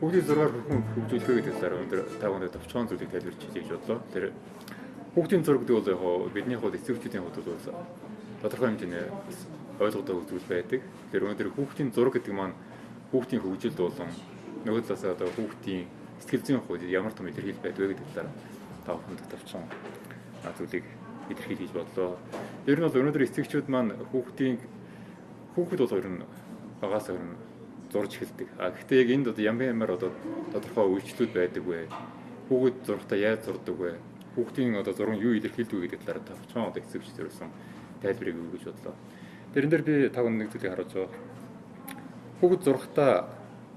Хүүхдийн зургаар хэрхэн хөгжүүлэх вэ гэдэг талаар өнөөдөр та бүхэнд товчхон зүйлийг тайлбарч хэлье гэж бодлоо. Тэр хүүхдийн зураг гэдэг бол яг бидний хувьд эцэгчүүдийн хувьд бол тодорхой хэмжээний ойлгодог зүйл байдаг. Тэр өнөөдөр хүүхдийн зураг гэдэг маань хүүхдийн хөгжилд болон нөгөө талаасаа одоо хүүхдийн сэтгэл зүйн хувьд ямар том илэрхийлэл байдаг вэ гэдэг талаар та бүхэнд товчхон зүйлийг илэрхийлье гэж бодлоо. Ер нь бол өнөөдөр эцэгчүүд маань хүүхэд бол ер нь багаас ер нь зурж эхэлдэг. А гэхдээ яг энд одоо ямар ямар одоо тодорхой үйлчлүүд байдаг вэ? Хүүхэд зурхтаа яаж зурдаг вэ? Хүүхдийн одоо зураг юу илэрхийлдэг вэ гэдэг талаар товчхон одоо эцэгч зориулсан тайлбарыг өгье гэж бодлоо. Тэрэн дээр би та бүхэн нэг зүйлийг харуулж байгаа. Хүүхэд зурхтаа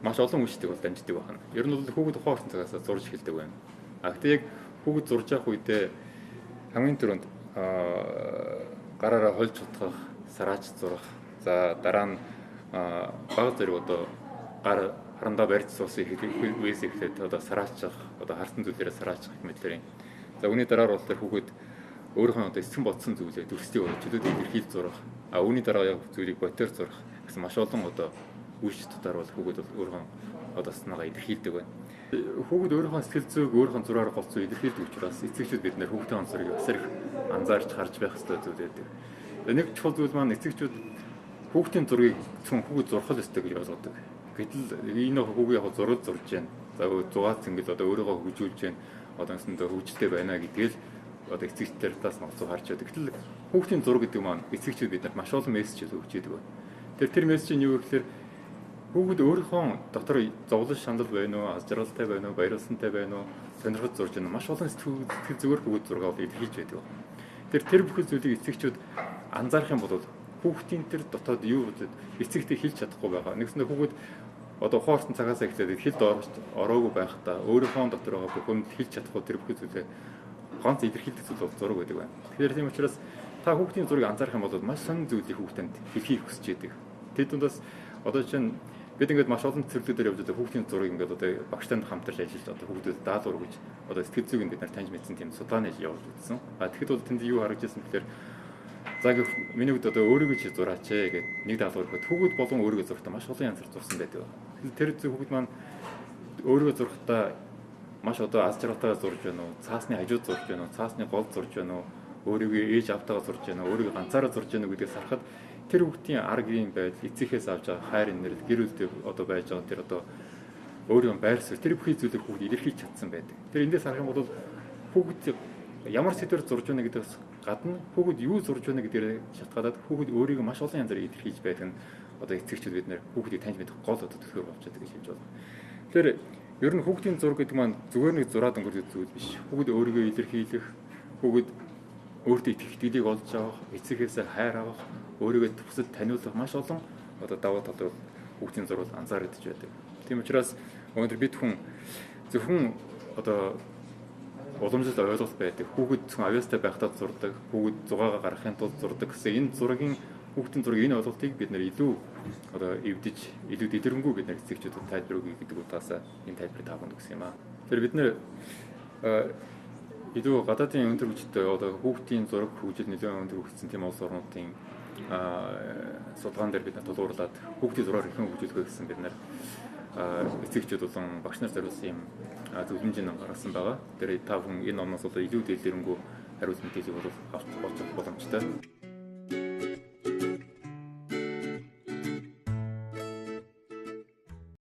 маш олон үйлчлэг бол дамждаг байна. Ер нь бол хүүхэд ухаан орсон цагаас зурж эхэлдэг байна. А гэхдээ яг хүүхэд зурж явах үедээ хамгийн түрүүнд гараараа хольж утгах, сараач зурах, за дараа нь баг зэрэг одоо гар харандаа барьж суусан үеэс эхлээд одоо сараачих, одоо харсан зүйлээрээ сараачих гэх мэтлэрийн. За үүний дараа бол тэр хүүхэд өөрийнхөө одоо эцэг бодсон зүйлээ дүрстийг одоо чөлөөд илэрхийлж зурах. А үүний дараа яг зүйлийг ботоор зурах гэсэн маш олон одоо үйлч тутаар бол хүүхэд бол өөрийнхөө одоо санаагаа илэрхийлдэг байна. Хүүхэд өөрийнхөө сэтгэл зүйг өөрийнхөө зургаар голцоо илэрхийлдэг учраас эцэгчүүд бид нэр хүүхдийн онцлогийг бас их анзаарч харж байх ёстой зүйл байдаг. Нэг чухал зүйл маань эцэгчүүд хүүхдийн зургийг зөвхөн хүүхэд зурх л ёстой гэж ойлгодог. Гэтэл энэ хүүгээ яг зураг зурж байна. За зугаац ингэж одоо өөрийгөө хөгжүүлж байна. Одоо энэсэндээ хөгжилтэй байна гэдгээл одоо эцэгчдэр таас ноцоо харж байдаг. Гэтэл хүүхдийн зураг гэдэг маань эцэгчүүд бид нарт маш олон мессеж өгч идэг байна. Тэр мессеж нь юу гэхээр хүүхэд өөрийнхөө дотор зовлон шанал байна уу, аз жаргалтай байна уу, баярлсантай байна уу, сонирхож зурж байна. Маш олон сэтгэл зүгээр хүүхэд зургаа бол илэрхийлж байдаг. Тэр бүхэл зүйлийг эцэгчүүд анзаарах юм бол хүүхдийн тэр дотоод юу бодод эцэгтэй хэлж чадахгүй байгаа. Нэгсэндээ хүүхэд одоо ухаан орсон цагаас эхлээд хэлд ороогүй байхдаа өөрийнхөө дотор байгаа бүх юмд хэлж чадахгүй тэр бүхэл зүйлээ ганц илэрхийлдэг зүйл бол зураг байдаг байна. Тэгэхээр тийм учраас та хүүхдийн зургийг анзаарах юм бол маш сонин зүйлийг хүүхдэнд хэлхийг хүсэж идэг. Тэр дундаас одоо чинь бид ингээд маш олон цэвэрлэгдээр явж байгаа хүүхдийн зургийг ингээд одоо багштай хамтарч ажиллаж одоо хүүхдэд даалгавар өгч одоо сэтгэл зүйг нь бид нар таньж мэдсэн тийм судалгааны ажил явуулж үзсэн. А тэгэхэд бол тэнд юу харагдаж байсан гэхээр за миний хувьд одоо өөрийгөө чи зураач ээ гэд нэг даалгавар өгөхөд хүүхэд болон өөрийгөө зурхтаа маш олон янзаар зурсан байдаг. Тэр зүг хүүхэд маань өөрийгөө зурхтаа маш одоо аз жаргалтайгаар зурж байна уу? Цаасны хажууд зурж байна уу? Цаасны гол зурж байна уу? Өөрийгөө ээж автайгаа зурж байна уу? Өөрийгөө ганцаараа зурж байна уу гэдгийг сархад тэр хүүхдийн ар гэрийн байдал, эцэгхээс авч байгаа хайр инэрл, гэр бүлдээ одоо байж байгаа тэр одоо өөрийн байр суурь тэр бүхий зүйлийг хүүхд илэрхийлж чадсан байдаг. Тэр эндээс харах юм бол хүүхэд ямар сэдвээр зурж байна гэдгээс гадна хүүхэд юу зурж байна гэдгээр шалтгаалаад хүүхэд өөрийгөө маш олон янзаар илэрхийлж байдаг нь одоо эцэгчүүд бид нэр хүүхдийг таньж мэдэх гол одоо төлхөр болж байдаг гэж хэлж байна. Тэгэхээр ер нь хүүхдийн зураг гэдэг маань зүгээр нэг зураад өнгөрдөг зүйл биш. Хүүхэд өөрийгөө илэрхийлэх, хүүхэд өөртөө итгэх итгэлийг олж авах, эцэгхээсээ хайр авах, өөрийгөө бусдад таниулах маш олон одоо давуу тал хүүхдийн зураг анзаарэгдэж байдаг. Тийм учраас өнөөдөр бид хүн зөвхөн одоо уламжлалт ойлголт байдаг. Хүүхэд зөвхөн авьяастай байхдаа зурдаг, хүүхэд зугаагаа гаргахын тулд зурдаг гэсэн энэ зургийн хүүхдийн зургийн энэ ойлголтыг бид нэр илүү одоо эвдэж, илүү дэлгэрэнгүй бид нар эцэгчүүдэд тайлбар өгье гэдэг утгаасаа энэ тайлбарыг та бүхэнд өгсөн юм аа. Тэр бид нэр илүү гадаадын өндөр хүчтэй одоо хүүхдийн зураг хөгжил нэлээд өндөр хөгжсөн тийм улс орнуудын судалгаан дээр бид нар тулгуурлаад хүүхдийн зургаар хэрхэн хөгжүүлэх вэ гэсэн бид нар эцэгчүүд болон багш нар зориулсан юм зөвлөмжийн ном гаргасан байгаа. Тэр та бүхэн энэ номноос бол илүү дэлгэрэнгүй хариулт мэдээллийг бол авч боломжтой.